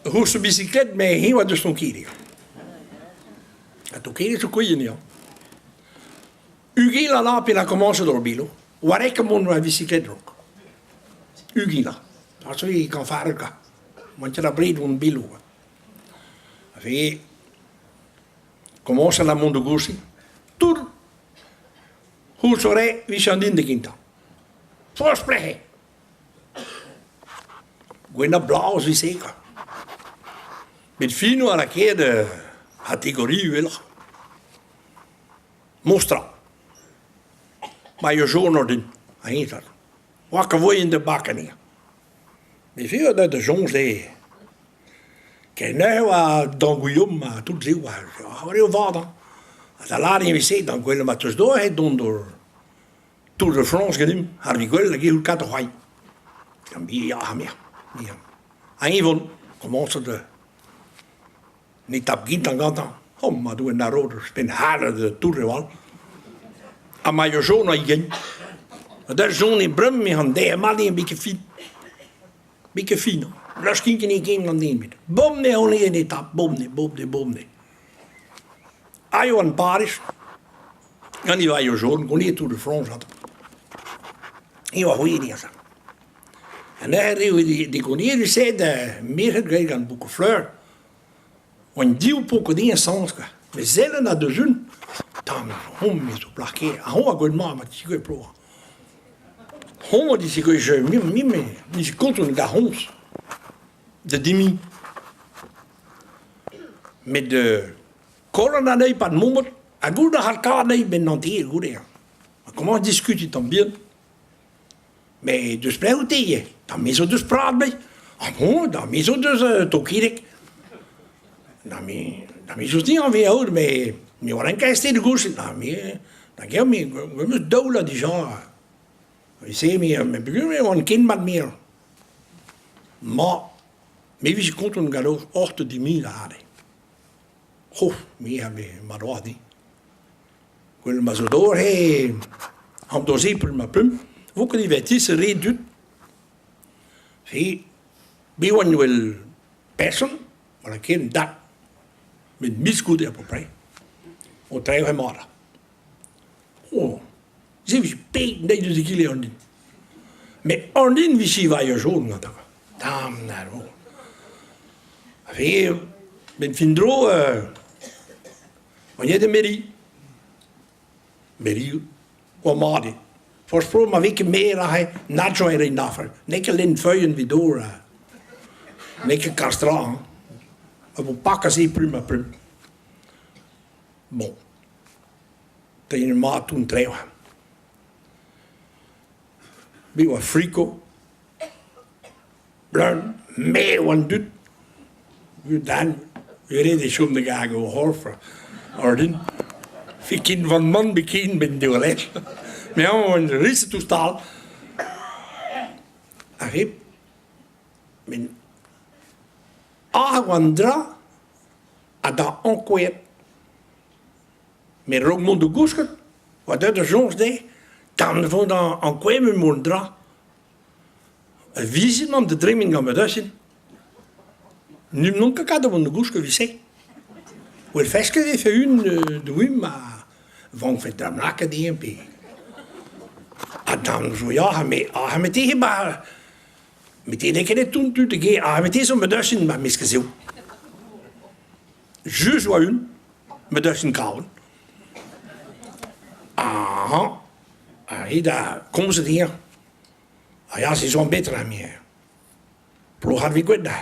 C'hoursoù bisiklet met eñ oa deus Tonkidig. Ha Tonkidig zo kouilhenn ya. Ugent a pe la komañset ur bilo. War-lerc'h mont war bisiklet raok. Ugent a. Ha se e kañfarel ka. Mont ket abred hon bilo. A vez komañset la mont da goursiñ. Tout c'hoursoù re 'vije an den da gentañ. Forzh pelec'h eo. Gwenn ha blaz 'veze kwa. Met fin 'oa lakaet kategori uheloc'h. Monstra. Ma eo jaun ordin, a-hent-all. Oa ket voaien da bakañ anezhañ. Met se oa da soñj dezhe. Ken neuze oa Danguillaume ha tout se oa eo vat hañ. Ha da lâret e veze d'an gwellañ ma teus doa eo dont d'ur Tour de France ganimp, ar vi gwell hag eo kat c'hoari. Gant bi ya me. Ha eñ vont, komañset Ne tap gintañ gantañ. Oh, ma doue na ro ouzhpenn halet da tour e wall. Ha ma eo jaune a igen. Da jaune e bremm eo an dezhe mat eo bet ket fin. Bet ket fin. Laoskin ket ken gant den ebet. Bemdez on en e tap, bemdez, bemdez, bemdez. Aio an Pariz, gant e vailho jaune, gant e Tour de France atav. Eo ar c'hwini aze. Ha neuze eo degouezhet da miret graet gant Bouquefleur. Oan div poked din asambles kwa. Met sellen a deus un, tamm hom zo plac'h ker. Ha hoñ a gwel mat ma tigouez ploaz. Hoñ a disigouez mi mi me mi konton gant hoñs da dimiñ. Met kollet anezhi 'pad momet ha goût a c'hall kavat anezhi 'benn an tier goude. Ha komañs diskutiñ tamm bihan. Met deus pelec'h out-te ivez? Da me zo deus Prad bet. Ah bon, da me zo deus Tokireg. Da me, da me zo din anvez aout, met me oa enkaet de gourse. Da me, da ger me, me meus daou la dija. Se me, me peogwir me oan ken mat me. Ma, me vije kontant gallout oc'h dimil aze. Ho, me a me mat oa din. Gwell ma zo dor he an dozepl ma pemp, vo ket divertis re dud. He, be oan wel person, wala ken dat, met miz goude à peu près, o treiñ he mad. Oh, se vije pet deiz deus egile an din. Met an din vije vailh jaune gantañ. Dam na ro. Fe, ben fin dro, On eo da meriñ. Meriñ oa mat eo. Forzh pro ma vez ket mer aze, nadjoñ e rin afer. N'eo ket lenn feuilhenn evit ober ha n'eo ket kalz tra hañ. A vo pak aze prim ha prim. Bon. Teir mat on trev. Me oa friko. Bleun, me oa an dud. Dan, ret eo chom da garg o c'horf ordin. Fikin van man bikin ben diolet. Me amañ oan riset ouzh tal. Ar re, men ar an dra ha da ankouaet. Met a-raok mont da gousket, oa deuet ar soñj dezhe, tan vo da ankouaet me mont dra. A vizit emañ da dremen gant ma dachenn. N'on ket kat da vont da gousket evit-se. Well fesket e vefe un da wim ha vankfe da lakaat ivez pe... Ha dan zo ya, met ah met te ba... Met te n'eo ket e tont tud da gêr. Ah met te zo ma dachenn ma mesk ez eo. Just oa un, ma dachenn kaon. Aha. Ha hi da komzet hir. Ha ya, se zo an betra, me. Plochad vi gwet da.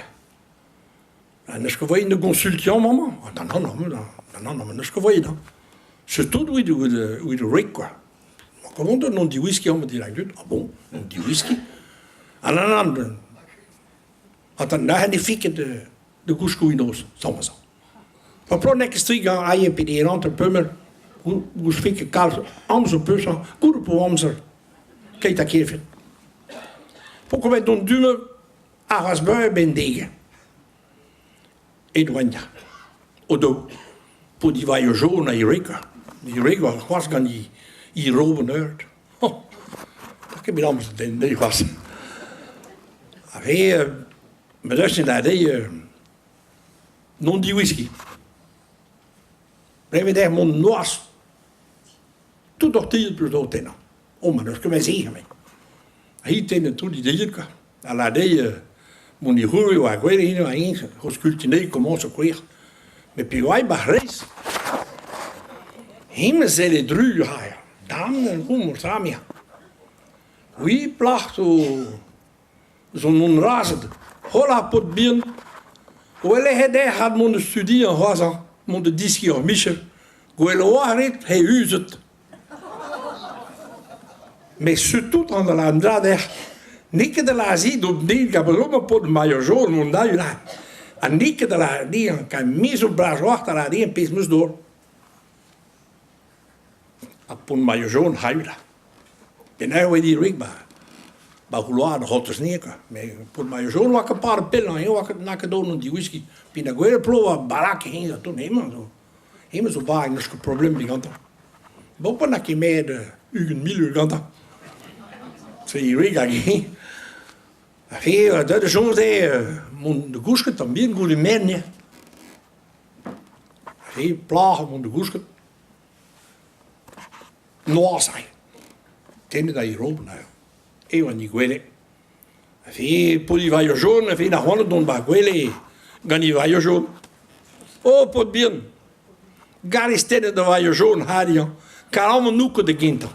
Ha n'eus ket voaien da gonsultiñ amañ. Ah, non, non, non, non, non, n'eus ket voaien. Surtout with, with, with Rick, quoi. Comment on non di whisky amañ dirak dud? Ah bon, non di whisky? Ah non, non, non. Attends, neuze ne fiket de gouskoù noz, 100%. Pa plo nek strigañ aie pe de ranter peumer, gousfike kalz amzer peusañ, goût po amzer, keit ha kefet. Poko bet dont dume ar raz beure ben dege. Edouania. O do, po divaio jaune a Eureka. Eureka c'hoazh gant i, i roben eurt. Oh, da ket bet amzer den, c'hoazh. A re, met eus da dezhi... Non diwiskiñ. Brevet eo mont noazh. Tout oc'h tilhet peus o tennañ. Oh, ma n'eus ket met se, met. Hi tennet tout he dilhad kwa. Ha la deiz mont e c'hourvez war gwele eno ha-eñ o skultiñ komañs o kouer. Met piv 'ba c'hreiz? Hemañ selle dru ha dam en gomm tra mia. Oui, plac'h zo zo non razet. Hola paotr bihan. Welet ec'h ad mont da studiañ c'hoazh hañ, mont da deskiñ ur micher. Gwell oa ret he uzet. Met surtout an an dra dec'h n'eo ket da lazhiñ d'o den gant ma paotr maillot jaune mont da là. Ha n'eo ket da lazhiñ ka me zo bras-walc'h da lazhiñ pezh 'm eus d'ober. Ha paotr maillot jaune c'hailh là. Penaos e oa dit ba ba c'houload c'hortoz anezhañ kwa. Met paotr maillot jaune 'oa ket par pellañ eñ 'oa ket n'a ket d'ober an diwiskiñ. P'en da gwelet plo 'oa barak eñ da tont hemañ zo. Hemañ zo bag n'eus ket problem digantañ. Bon pa n'a ket met 20 000 eur gantañ. Se ivez hag eñ. Ha fe deuet da soñj eo mont da gousket tamm bihan goude merenn ya. Ha fe plac'h mont da gousket. Noazh eo. Tennet a eo neuze. Eo an gwele. Ha fe paotr e vailhot jaune, ha fe na c'hoant dont 'ba gwele gant e vailhot jaune. Oh paotr bihan, galles tennet da vailhot jaune hardi hañ, kar amañ n'out ket da gentañ.